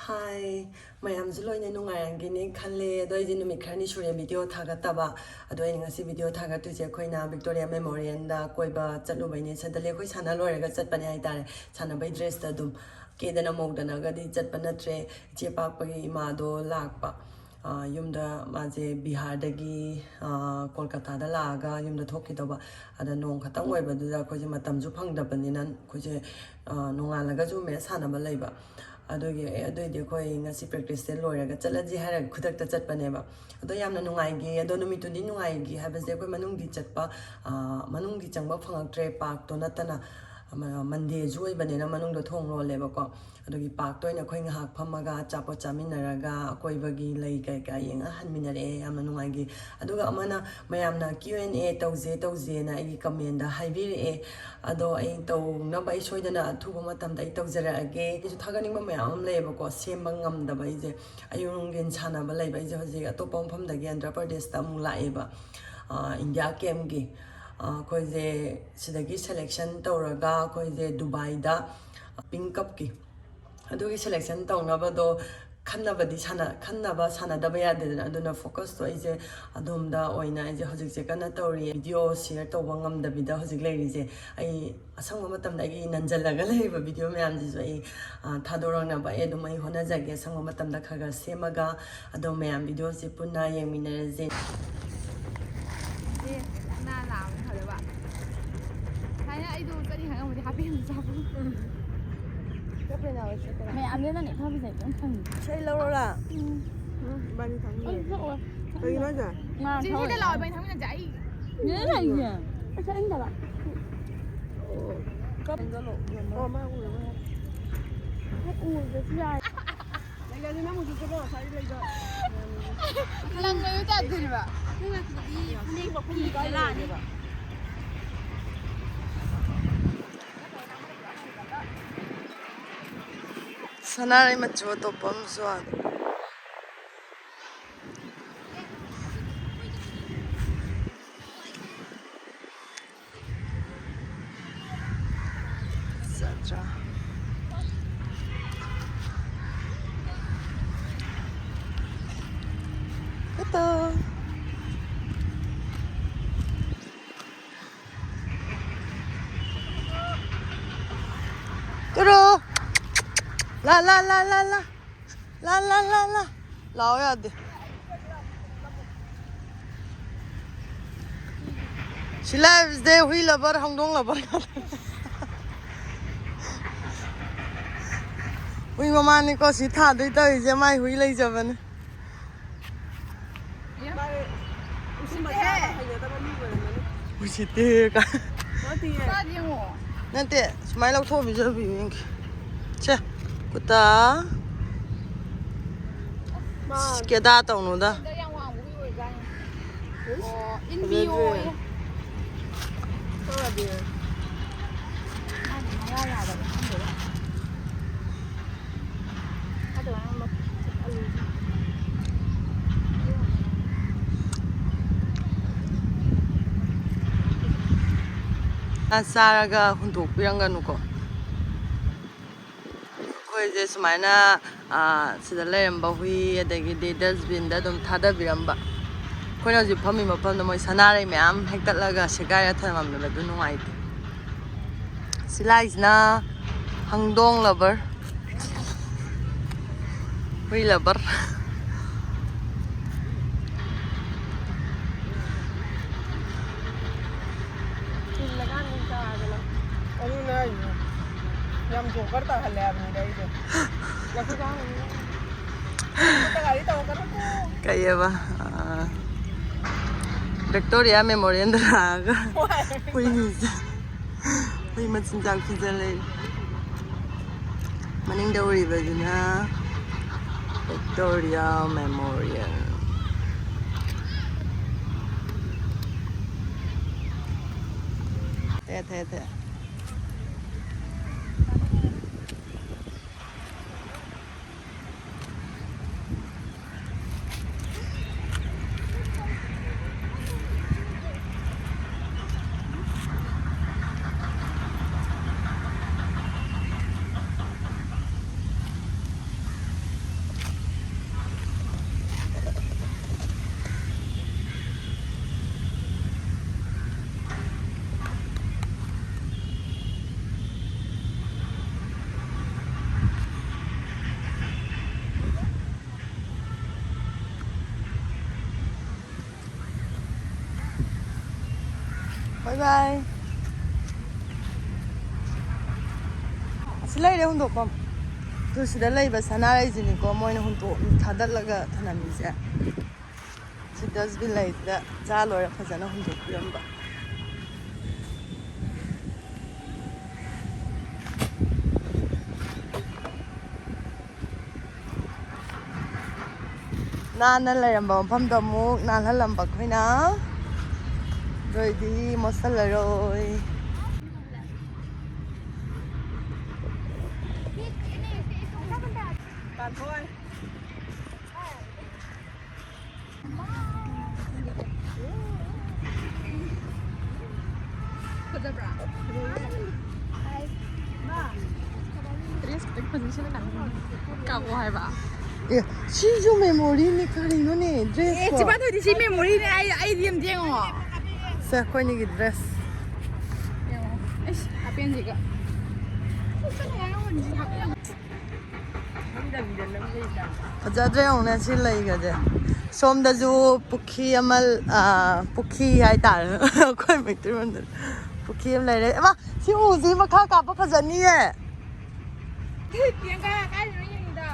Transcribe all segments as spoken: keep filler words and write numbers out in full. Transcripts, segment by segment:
ꯍꯥꯏ, ꯃꯌꯥꯝꯁꯨ ꯂꯣꯏꯅ ꯅꯨꯡꯉꯥꯏꯔꯝꯒꯅꯤ ꯈꯜꯂꯦ꯫ ꯑꯗꯣ ꯑꯩꯗꯤ ꯅꯨꯃꯤꯠ ꯈꯔꯅꯤ ꯁꯨꯔꯦ ꯚꯤꯗꯤꯑꯣ ꯊꯥꯒꯠꯇꯕ꯫ ꯑꯗꯣ ꯑꯩꯅ ꯉꯁꯤ ꯚꯤꯗꯤꯑꯣ ꯊꯥꯒꯠꯇꯣꯏꯁꯦ ꯑꯩꯈꯣꯏꯅ ꯚꯤꯛꯇꯣꯔꯤꯌꯥ ꯃꯦꯃꯣꯔꯤꯌꯦꯜꯗ ꯀꯣꯏꯕ ꯆꯠꯂꯨꯕꯩꯅꯦ꯫ ꯁꯗꯟꯂꯤ ꯑꯩꯈꯣꯏ ꯁꯥꯟꯅ ꯂꯣꯏꯔꯒ ꯆꯠꯄꯅꯦ ꯍꯥꯏꯇꯥꯔꯦ꯫ ꯁꯥꯟꯅꯕꯩ ꯗ꯭ꯔꯦꯁꯇ ꯑꯗꯨꯝ ꯀꯦꯗꯅ ꯃꯧꯗꯅꯒꯗꯤ ꯆꯠꯄ ꯅꯠꯇ꯭ꯔꯦ꯫ ꯏꯆꯦ ꯄꯥꯛꯄꯒꯤ ꯏꯃꯥꯗꯣ ꯂꯥꯛꯄ꯫ ꯑ, ꯌꯨꯝꯗ ꯃꯥꯁꯦ ꯕꯤꯍꯥꯔꯗꯒꯤ, ꯑ, ꯀꯣꯜꯀꯇꯥꯗ ꯂꯥꯛꯑꯒ ꯌꯨꯝꯗ ꯊꯣꯛꯈꯤꯗꯧꯕ꯫ ꯑꯗ ꯅꯣꯡ ꯈꯛꯇꯪ ꯑꯣꯏꯕꯗꯨꯗ ꯑꯩꯈꯣꯏꯁꯦ ꯃꯇꯝꯁꯨ ꯐꯪꯗꯕꯅꯤꯅ ꯑꯩꯈꯣꯏꯁꯦ, ꯑ, ꯅꯣꯡꯉꯥꯜꯂꯒꯁꯨ ꯃꯦꯠꯆ ꯁꯥꯟꯅꯕ ꯂꯩꯕ꯫ ꯑꯗꯨꯒꯤ, "ꯑꯦ, ꯑꯗꯨꯑꯣꯏꯗꯤ ꯑꯩꯈꯣꯏ ꯉꯁꯤ ꯄ꯭ꯔꯦꯛꯇꯤꯁꯁꯦ ꯂꯣꯏꯔꯒ ꯆꯠꯂꯁꯤ" ꯍꯥꯏꯔꯒ ꯈꯨꯗꯛꯇ ꯆꯠꯄꯅꯦꯕ꯫ ꯑꯗꯣ ꯌꯥꯝꯅ ꯅꯨꯡꯉꯥꯏꯈꯤ꯫ ꯑꯗꯣ ꯅꯨꯃꯤꯠꯇꯨꯗꯤ ꯅꯨꯡꯉꯥꯏꯈꯤ ꯍꯥꯏꯕꯁꯦ ꯑꯩꯈꯣꯏ ꯃꯅꯨꯡꯗꯤ ꯆꯠꯄ, ꯑ, ꯃꯅꯨꯡꯗꯤ ꯆꯪꯕ ꯐꯪꯉꯛꯇ꯭ꯔꯦ, ꯄꯥꯔꯛꯇꯣ ꯅꯠꯇꯅ꯫ ꯑꯃ, ꯃꯟꯗꯦꯁꯨ ꯑꯣꯏꯕꯅꯤꯅ ꯃꯅꯨꯡꯗ ꯊꯣꯡ ꯂꯣꯜꯂꯦꯕꯀꯣ꯫ ꯑꯗꯨꯒꯤ ꯄꯥꯔꯛꯇ ꯑꯣꯏꯅ ꯑꯩꯈꯣꯏ ꯉꯥꯏꯍꯥꯛ ꯐꯝꯃꯒ ꯑꯆꯥꯄꯣꯠ ꯆꯥꯃꯤꯟꯅꯔꯒ ꯑꯀꯣꯏꯕꯒꯤ ꯂꯩ ꯀꯩꯀꯥ ꯌꯦꯡꯉ ꯍꯟꯃꯤꯟꯅꯔꯛꯑꯦ꯫ ꯌꯥꯝꯅ ꯅꯨꯡꯉꯥꯏꯈꯤ꯫ ꯑꯗꯨꯒ ꯑꯃꯅ ꯃꯌꯥꯝꯅ Q and A ꯇꯧꯁꯦ ꯇꯧꯁꯦꯅ ꯑꯩꯒꯤ ꯀꯃꯦꯟꯗ ꯍꯥꯏꯕꯤꯔꯛꯑꯦ꯫ ꯑꯗꯣ ꯑꯩ ꯇꯧꯅꯕ ꯑꯩ ꯁꯣꯏꯗꯅ ꯑꯊꯨꯕ ꯃꯇꯝꯗ ꯑꯩ ꯇꯧꯖꯔꯛꯑꯒꯦ꯫ ꯑꯩꯁꯨ ꯊꯥꯒꯠꯅꯤꯡꯕ ꯃꯌꯥꯝ ꯑꯃ ꯂꯩꯌꯦꯕꯀꯣ, ꯁꯦꯝꯕ ꯉꯝꯗꯕ ꯑꯩꯁꯦ꯫ ꯑꯌꯨꯛ ꯅꯨꯡꯊꯤꯟ ꯁꯥꯟꯅꯕ ꯂꯩꯕ꯫ ꯑꯩꯁꯦ ꯍꯧꯖꯤꯛ ꯑꯇꯣꯞꯄ ꯃꯐꯝꯗꯒꯤ ꯑꯟꯙ꯭ꯔ ꯄ꯭ꯔꯗꯦꯁꯇ ꯑꯃꯨꯛ ꯂꯥꯛꯑꯦꯕ, ꯑ, ꯏꯟꯗꯤꯌꯥ ꯀꯦꯝꯒꯤ꯫ ꯑ, ꯑꯩꯈꯣꯏꯁꯦ ꯁꯤꯗꯒꯤ ꯁꯦꯂꯦꯛꯁꯟ ꯇꯧꯔꯒ ꯑꯩꯈꯣꯏꯁꯦ ꯗꯨꯕꯥꯏꯗ ꯄꯤꯡ ꯀꯞꯀꯤ ꯑꯗꯨꯒꯤ ꯁꯦꯂꯦꯛꯁꯟ ꯇꯧꯅꯕꯗꯣ ꯈꯟꯅꯕꯗꯤ ꯁꯥꯟꯅ-, ꯈꯟꯅꯕ ꯁꯥꯟꯅꯗꯕ ꯌꯥꯗꯦꯗꯅ꯫ ꯑꯗꯨꯅ ꯐꯣꯀꯁꯇꯣ ꯑꯩꯁꯦ ꯑꯗꯣꯝꯗ ꯑꯣꯏꯅ ꯑꯩꯁꯦ ꯍꯧꯖꯤꯛꯁꯦ ꯀꯟꯅ ꯇꯧꯔꯤ꯫ ꯚꯤꯗꯤꯑꯣ ꯁꯤꯌꯔ ꯇꯧꯕ ꯉꯝꯗꯕꯤꯗ ꯍꯧꯖꯤꯛ ꯂꯩꯔꯤꯁꯦ꯫ ꯑꯩ ꯑꯁꯪꯕ ꯃꯇꯝꯗ ꯑꯩꯒꯤ ꯅꯟꯖꯜꯂꯒ ꯂꯩꯔꯤꯕ ꯚꯤꯗꯤꯑꯣ ꯃꯌꯥꯝꯁꯤꯁꯨ ꯑꯩ, ꯑ, ꯊꯥꯗꯣꯔꯛꯅꯕ ꯑꯩ ꯑꯗꯨꯝ ꯑꯩ ꯍꯣꯠꯅꯖꯒꯦ꯫ ꯑꯁꯪꯕ ꯃꯇꯝꯗ ꯈꯔ ꯈꯔ ꯁꯦꯝꯃꯒ ꯑꯗꯣ ꯃꯌꯥꯝ ꯚꯤꯗꯤꯑꯣꯁꯦ ꯄꯨꯟꯅ ꯌꯦꯡꯃꯤꯟꯅꯔꯁꯦ꯫ ꯑꯦ, ꯅꯥ ꯂꯥꯛꯑꯕꯅ ꯐꯗꯧꯕ꯫ ꯊꯥꯏꯅ ꯑꯩꯗꯣ ꯆꯠꯅꯤ ꯈꯪꯉꯝꯃꯗꯤ ꯍꯥꯞꯄꯦꯟ ꯑꯃ ꯆꯥꯕ꯫ ꯃꯌꯥꯝꯗꯨꯅꯅꯦ ꯐꯝꯃꯤꯁꯦ ꯑꯗꯨꯝ ꯐꯝꯃꯤ꯫ ꯏꯁꯩ ꯂꯧꯔꯣꯔꯥ? ꯎꯝ꯫ ꯎꯝ, ꯏꯕꯥꯅꯤ ꯊꯛꯅꯤꯡꯉꯦ꯫ ꯑꯩ ꯊꯛꯑꯣꯏ꯫ ꯀꯩꯒꯤꯅꯣ ꯍꯥꯏꯁꯦ? ꯉꯥ ꯆꯤꯡꯁꯤꯗ ꯊꯛꯑꯣꯏ꯫ ꯂꯥꯛꯑꯣ, ꯏꯕꯥꯅꯤ ꯊꯛꯃꯤꯟꯅꯁꯦ꯫ ꯑꯩ ꯅꯦ ꯂꯩꯌꯦ꯫ ꯑꯩ ꯊꯛꯅꯤꯡꯗꯕ꯫ ꯑꯣ, ꯃꯥ ꯎꯔꯕ ꯍꯥꯏ꯫ ꯍꯣꯏ, ꯎꯔꯁꯨ ꯌꯥꯏ꯫ ꯂꯩꯒꯗꯤ ꯅꯪ ꯍꯧꯖꯤꯛ ꯆꯠꯂꯣ, ꯉꯁꯥꯏ ꯂꯩꯗꯣ꯫ ꯂꯪ ꯂꯩꯕ ꯇꯥꯏꯞꯇꯅꯦꯕ꯫ ꯅꯪ ꯉꯥꯛꯇꯗꯤ ꯐꯅꯦꯛ ꯐꯤ ꯂꯥꯛꯑꯅꯤ꯫ ꯁꯅꯥꯔꯩ ꯃꯆꯨ ꯑꯇꯣꯞꯄ ꯑꯃꯁꯨ ꯌꯥꯎꯔꯦ꯫ ꯆꯠꯇ꯭ꯔꯥ? ꯂꯥ, ꯂꯥ, ꯂꯥ, ꯂꯥ, ꯂꯥ꯫ ꯂꯥ, ꯂꯥ, ꯂꯥ, ꯂꯥ꯫ ꯂꯥꯛꯑꯣ ꯌꯥꯗꯦ꯫ ꯁꯤ ꯂꯥꯏꯐꯁꯤꯗꯤ ꯍꯨꯏ ꯂꯕꯔ, ꯍꯧꯗꯣꯡ ꯂꯕꯔ ꯉꯥꯛꯇ꯫ ꯍꯨꯏ ꯃꯃꯥꯅꯤꯀꯣ ꯁꯤ ꯊꯥꯗꯣꯏ ꯇꯧꯔꯤꯁꯦ, ꯃꯥꯏ ꯍꯨꯏ ꯂꯩꯖꯕꯅꯦ꯫ ꯎꯁꯤꯠꯇꯦ ꯀꯥꯏ꯫ ꯅꯠꯇꯦ, ꯁꯨꯃꯥꯏꯅ ꯂꯧꯊꯣꯛꯑ ꯄꯤꯖꯕꯤꯌꯨ ꯌꯦꯡꯒꯦ꯫ ꯁꯦ, ꯀꯨꯇꯥ꯫ ꯀꯦꯗꯥ ꯇꯧꯅꯨꯗ꯫ ꯆꯥꯔꯒ ꯍꯨꯟꯗꯣꯛꯄꯤꯔꯝꯒꯅꯨꯀꯣ꯫ ꯑꯩꯈꯣꯏꯁꯦ ꯁꯨꯃꯥꯏꯅ, ꯑꯥ, ꯁꯤꯗ ꯂꯩꯔꯝꯕ ꯍꯨꯏ, ꯑꯗꯒꯤꯗꯤ ꯗꯁꯕꯤꯟꯗ ꯑꯗꯨꯝ ꯊꯥꯗꯕꯤꯔꯝꯕ꯫ ꯑꯩꯈꯣꯏꯅ ꯍꯧꯖꯤꯛ ꯐꯝꯃꯤ ꯃꯐꯝꯗ ꯃꯣꯏ ꯁꯅꯥꯔꯩ ꯃꯌꯥꯝ ꯍꯦꯛꯇꯠꯂꯒ ꯁꯦꯒꯥꯏꯔ ꯊꯝꯃꯝꯃꯦꯕ, ꯑꯗꯨ ꯅꯨꯡꯉꯥꯏꯇꯦ꯫ ꯁꯤ ꯂꯥꯏꯁꯤꯅ ꯍꯪꯗꯣꯡ ꯂꯕꯔ꯫ ꯍꯨꯏ ꯂꯕꯔ꯫ ꯆꯤꯜꯂꯀꯥꯟꯗ ꯆꯥꯗꯅ꯫ ꯑꯗꯨꯅꯦ ꯍꯥꯏꯁꯦ꯫ ꯌꯥꯝ ꯖꯣꯀꯔ ꯇꯥꯍꯜꯂꯦ ꯍꯥꯏꯕꯅꯤꯗ ꯑꯩꯁꯦ꯫ ꯋꯥꯊꯤ ꯉꯥꯡꯒꯅꯨ꯫ ꯑꯩꯉꯣꯟꯗ ꯒꯥꯔꯤ ꯇꯧꯔꯛꯀꯅꯨꯀꯣ꯫ ꯀꯩꯑꯕ? ꯑꯥ, ꯚꯤꯛꯇꯣꯔꯤꯌꯥ ꯃꯦꯃꯣꯔꯤꯌꯦꯜꯗ ꯂꯥꯛꯑꯒ ꯍꯣꯏ꯫ ꯍꯨꯏꯁꯦ꯫ ꯍꯨꯏ ꯃꯆꯤꯟꯖꯥꯛ ꯄꯤꯖ ꯂꯩ꯫ ꯃꯅꯤꯡꯗ ꯎꯔꯤꯕꯗꯨꯅ ꯚꯤꯛꯇꯣꯔꯤꯌꯥ ꯃꯦꯃꯣꯔꯤꯌꯦꯜ꯫ ꯊꯦ, ꯊꯦ, ꯊꯦ꯫ ꯕꯥꯏ꯫ ꯑꯁꯤ ꯂꯩꯔꯦ ꯍꯨꯟꯗꯣꯛꯐꯝ꯫ ꯑꯗꯨ ꯁꯤꯗ ꯂꯩꯕ ꯁꯅꯥꯔꯩꯁꯤꯅꯤꯀꯣ ꯃꯣꯏꯅ ꯍꯨꯟꯗꯣꯛ ꯊꯥꯗꯠꯂꯒ ꯊꯝꯂꯝꯃꯤꯁꯦ꯫ ꯁꯤ ꯗꯁꯕꯤꯟ ꯂꯩꯁꯤꯗ ꯆꯥ ꯂꯣꯏꯔ ꯐꯖꯅ ꯍꯨꯟꯗꯣꯛꯄꯤꯔꯝꯕ꯫ ꯅꯥꯟꯅ ꯂꯩꯔꯝꯕ ꯃꯐꯝꯗꯣ ꯑꯃꯨꯛ ꯅꯥꯜꯍꯜꯂꯝꯕ ꯑꯩꯈꯣꯏꯅ꯫ ꯑꯗꯨ ꯑꯣꯏꯗꯤ ꯃꯣꯠꯁꯜꯂꯔꯣꯏ꯫ ꯐꯖꯕ꯭ꯔꯥ? ꯗ꯭ꯔꯦꯁ ꯈꯤꯇꯪ ꯐꯖꯩ, ꯁꯤꯅ ꯀꯥꯞꯄꯣ ꯍꯥꯏꯕ? ꯑꯦ, ꯁꯤꯁꯨ ꯃꯦꯃꯣꯔꯤꯅꯤ ꯀꯔꯤꯅꯣꯅꯦ? ꯗ꯭ꯔꯦꯁ ꯑꯦ, ꯀꯣ꯫ ꯆꯤꯕꯥꯟ ꯊꯣꯏꯗꯤ ꯁꯤ ꯃꯦꯃꯣꯔꯤꯅꯦ꯫ ꯑꯩ, ꯑꯩꯗꯤ ꯑꯝ ꯌꯦꯡꯉꯣ꯫ ꯁꯦ, ꯑꯩꯈꯣꯏꯅꯤꯒꯤ ꯗ꯭ꯔꯦꯁ꯫ ꯌꯦꯡꯉꯣ꯫ ꯑꯩꯁ, ꯍꯥꯄꯦꯟꯁꯤꯒ꯫ ꯐꯖꯗ꯭ꯔꯦ ꯌꯦꯡꯉꯨꯅꯦ ꯁꯤ ꯂꯩꯒꯁꯦ꯫ ꯁꯣꯝꯗꯁꯨ ꯄꯨꯈ꯭ꯔꯤ ꯑꯃ, ꯑꯥ, ꯄꯨꯈ꯭ꯔꯤ ꯍꯥꯏꯇꯥꯔꯦ꯫ ꯑꯩꯈꯣꯏ ꯃꯩꯇꯩꯂꯣꯟꯗ ꯄꯨꯈ꯭ꯔꯤ ꯑꯃ ꯂꯩꯔꯦ꯫ ꯑꯃ, ꯁꯤ ꯎꯁꯤ ꯃꯈꯥ ꯀꯥꯞꯄ ꯐꯖꯅꯤꯌꯦ꯫ ꯄ꯭ꯔꯤꯌꯥꯡꯀꯥ, ꯀꯥꯏꯗꯅꯣ ꯌꯦꯡꯉꯤꯗꯣ?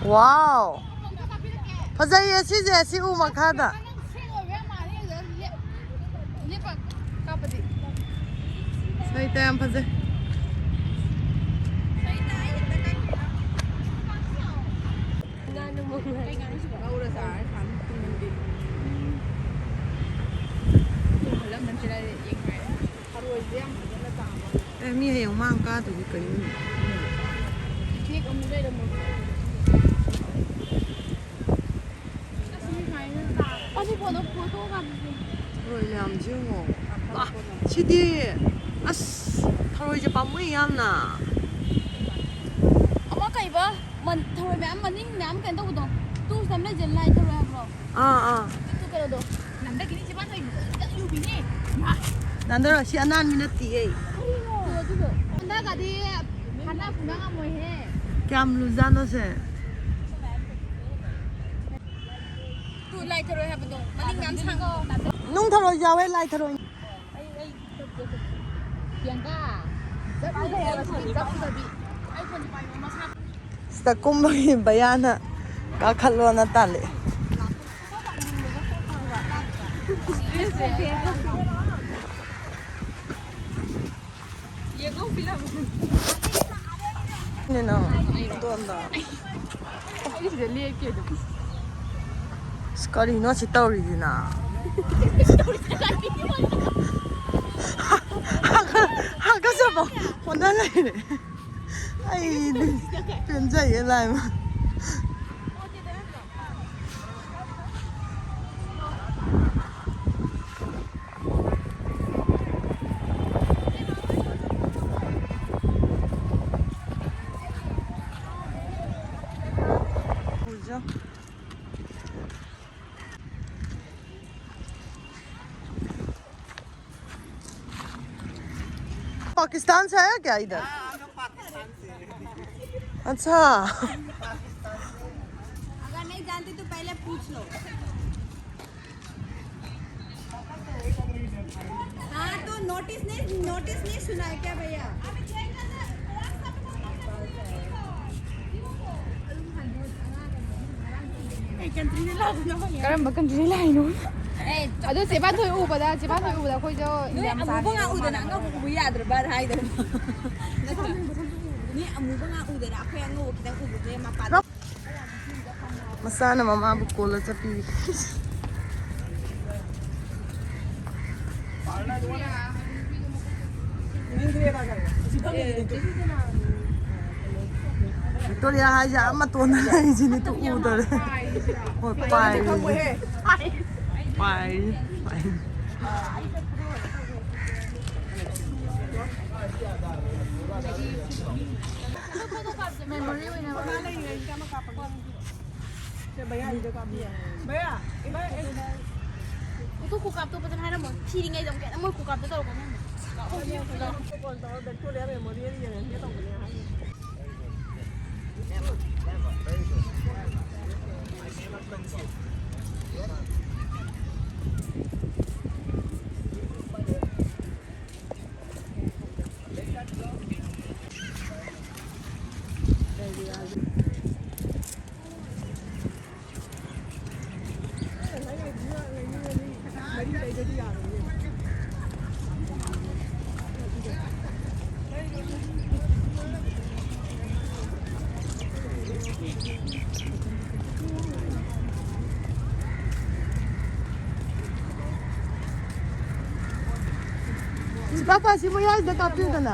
ꯋꯥꯎ! ꯐꯖꯩꯌꯦ ꯁꯤꯁꯦ, ꯁꯤ ꯎ ꯃꯈꯥꯗ꯫ ꯁꯩꯇ ꯌꯥꯝ ꯐꯖꯩ꯫ ꯊꯔꯣꯏꯁꯦ ꯌꯥꯝ ꯐꯖꯅ ꯆꯥꯕ꯫ ꯑꯦ, ꯃꯤ ꯍꯌꯦꯡ ꯃꯥꯡ ꯀꯥꯗꯣꯏꯅꯤ ꯀꯩꯅꯣꯅꯦ꯫ ꯄꯤꯛꯅꯤꯛ ꯑꯃꯨꯛ ꯂꯩꯔꯝꯃꯣ꯫ ꯑꯁ, ꯃꯤ ꯁꯨꯃꯥꯏꯅ ꯆꯥꯕ꯫ ꯑꯗꯨ ꯐꯣꯟꯗꯣ ꯐꯣꯇꯣ ꯀꯥꯞꯄꯁꯦ꯫ ꯊꯔꯣꯏ ꯃꯌꯥꯝꯁꯦ ꯌꯦꯡꯉꯣ꯫ ꯋꯥ, ꯁꯤꯗꯤ꯫ ꯑꯁ, ꯊꯔꯣꯏꯁꯦ ꯄꯥꯝꯃꯨꯏ ꯌꯥꯝꯅ꯫ ꯑꯃ ꯀꯩꯕ? ꯃꯟ-, ꯊꯔꯣꯏ ꯃꯌꯥꯝ ꯃꯅꯤꯡ ꯃꯌꯥꯝ ꯀꯩꯅꯣ ꯇꯧꯕꯗꯣ꯫ ꯇꯨ ꯁꯝ ꯂꯩꯖꯦ ꯂꯥꯏ ꯊꯔꯣꯏ ꯍꯥꯏꯕ꯭ꯔꯣ? ꯑꯥ, ꯑꯥ꯫ ꯅꯟꯗꯒꯤꯅꯤ ꯆꯤꯕꯥꯟ ꯊꯣꯏ ꯌꯨꯕꯤꯅꯦ꯫ ꯃꯥ꯫ ꯅꯟꯗꯔꯣ, ꯁꯤ ꯑꯅꯥꯟꯕꯤ ꯅꯠꯇꯤꯌꯦ꯫ ꯀꯔꯤꯅꯣ? ꯍꯟꯗꯛꯀꯗꯤ ꯍꯥꯟꯅ ꯐꯨꯅ ꯉꯝꯃꯣꯏꯍꯦ꯫ ꯀꯌꯥꯝ ꯂꯨꯖꯥꯠꯅꯣꯁꯦ? ꯇꯨ ꯂꯥꯏ ꯊꯔꯣꯏ ꯍꯥꯏꯕꯗꯣ ꯃꯅꯤꯡ ꯌꯥꯝ ꯁꯥꯡꯉꯣ꯫ ꯅꯨꯡ ꯊꯔꯣꯏ ꯌꯥꯎꯋꯦ, ꯂꯥꯏ ꯊꯔꯣꯏ꯫ ꯁꯤꯗ ꯀꯨꯝꯕꯒꯤ ꯕꯌꯥꯅ ꯀꯥꯈꯠꯂꯣꯅ ꯇꯥꯜꯂꯛꯑꯦ꯫ ꯑꯗꯣꯝꯗ꯫ ꯑꯩ ꯁꯤꯗ ꯂꯦꯞꯀꯦ ꯑꯗꯨꯝ꯫ ꯑꯁ, ꯀꯔꯤꯅꯣ ꯁꯤ ꯇꯧꯔꯤꯁꯤꯅ? ꯍꯥꯒꯠꯆꯕ ꯍꯣꯠꯅ ꯂꯩꯔꯦ꯫ ꯑꯩꯗꯤ ꯄꯦꯟꯖꯩꯌꯦ ꯂꯥꯏꯃ꯫ पाकिस्तान से आया क्या इधर? हाँ, हम लोग पाकिस्तान से हैं। अच्छा। अगर नहीं जानते तो पहले पूछ लो। हाँ, तो नोटिस नहीं, नोटिस नहीं सुना है क्या भैया? ꯀꯔꯝꯕ ꯀꯟꯇ꯭ꯔꯤ ꯂꯥꯛꯏꯅꯣ? ꯑꯗꯨ ꯆꯦꯕꯥꯟ ꯊꯣꯏ ꯎꯕꯗ, ꯆꯦꯕꯥꯟ ꯊꯣꯏ ꯎꯕꯗ ꯑꯩꯈꯣꯏꯁꯨ ꯅꯣꯏ ꯏꯟꯗꯤꯌꯥ ꯑꯃꯨꯕ ꯃꯆꯥꯅꯤ꯫ ꯉꯥꯛ ꯎꯗꯅ ꯑꯉꯧꯕ ꯎꯕ ꯌꯥꯗ꯭ꯔꯕꯅ ꯍꯥꯏꯗꯅ꯫ ꯃꯤ ꯑꯃꯨꯕ ꯉꯥꯛ ꯎꯗꯅ ꯑꯩꯈꯣꯏ ꯑꯉꯧꯕ ꯈꯤꯇꯪ ꯎꯕꯁꯦ ꯃꯄꯥꯟ꯫ ꯃꯆꯥꯅ ꯃꯃꯥꯕꯨ ꯀꯣꯜꯂ ꯆꯠꯄꯤꯔꯤ꯫ ꯕꯤꯛꯇꯣꯔꯤꯌꯥ ꯍꯥꯏꯁꯦ ꯑꯥ ꯃꯇꯣꯟꯗ ꯂꯩꯔꯤꯁꯤꯅꯤ, ꯇꯨ ꯎꯗꯔꯦ꯫ ꯍꯣꯏ, ꯄꯥꯏꯔꯤ꯫ ꯄꯥꯏꯔꯤ, ꯄꯥꯏꯔꯤ꯫ ꯃꯦꯃꯣꯔꯤ ꯑꯣꯏꯅꯕ꯫ ꯁꯦ ꯚꯩꯌꯥꯒꯤꯗ ꯀꯥꯞꯄꯤꯌꯣ꯫ ꯚꯩꯌꯥ, ꯚꯩꯌꯥ, ꯑꯦ, ꯐꯣꯇꯣ ꯈꯨꯀꯥꯞꯇꯣ ꯐꯖꯅ ꯍꯥꯏꯔꯝꯃꯣ꯫ ꯊꯤꯔꯤꯉꯩꯗ ꯑꯃꯨꯛ ꯍꯦꯟꯅ ꯃꯣꯏ ꯈꯨꯀꯥꯞꯇꯣ ꯇꯧꯔꯛꯀꯅꯤ꯫ ꯐꯣꯟ ꯇꯧꯔ ꯚꯤꯛꯇꯣꯔꯤꯌꯥ ꯃꯦꯃꯣꯔꯤꯌꯦꯜ ꯌꯦꯡꯍꯟꯒꯦ ꯇꯧꯕꯅꯦ ꯍꯥꯏꯌꯦ꯫ ꯁꯤ ꯄꯥꯄꯥ, ꯁꯤ ꯃꯌꯥꯏꯗ ꯀꯥꯞꯄꯤꯌꯨꯗꯅ꯫